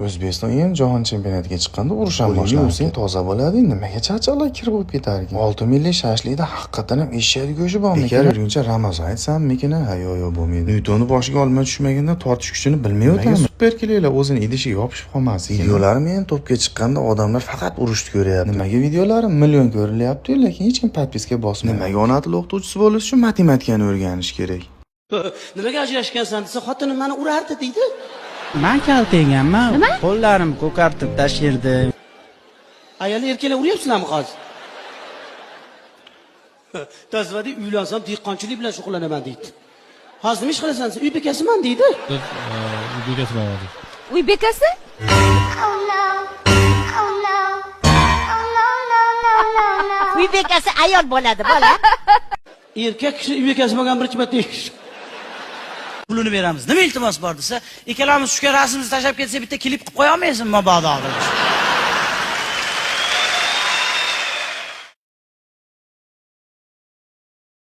O'zbekiston endi jahon chempionatiga chiqqanda urush ham boshlanadi. Yuvsang toza bo'ladi, nimaga charchoqlar kir bo'lib ketar ekan? 6 millik shashlikda haqiqatan ham eshak go'shti bormi? Bekor yurguncha Ramazon aytsammikin? Ha, yo'q, yo'q, bo'lmaydi. Nyutonni boshiga olma tushmaganda tortish kuchini bilmay o'tamiz. Super kelaylar, o'zini idishiga yopishib qolmas. Videolarim endi topga chiqqanda odamlar faqat urushni ko'ryapti. Nimaga videolarim million ko'rilyapti, lekin hech kim подписка bosmayapti? Nimaga ona tili o'qituvchisi bo'lish uchun matematikani o'rganish kerak? Nimaga ajrashgansan desa, xotinim mani urardi deydi. Man kaltaganman. Nima? Qo'llarim ko'kartirib tashlardi. Ayol, erkaklar uryapsizlarmi hozir? Tasvadi uylansam, dehqonchilik bilan shug'ullanaman deydi. Hozir nima ish qilasan desa, uy bekasiman deydi. Biz uy bekasiman hozir. Uy bekasi? Oh no. Oh no. Oh no, no, no, no, no. Uy bekasi ayol bo'ladi, bola. Erkak kishi uy bekasi bo'lgan birinchi marta eshitdim. Pulini beramiz. Nima iltimos bor desa, ikkalamiz tushgan rasmimizni tashlab ketsa, bitta klip qilib qo'ya olmaysizmi mabodo deb.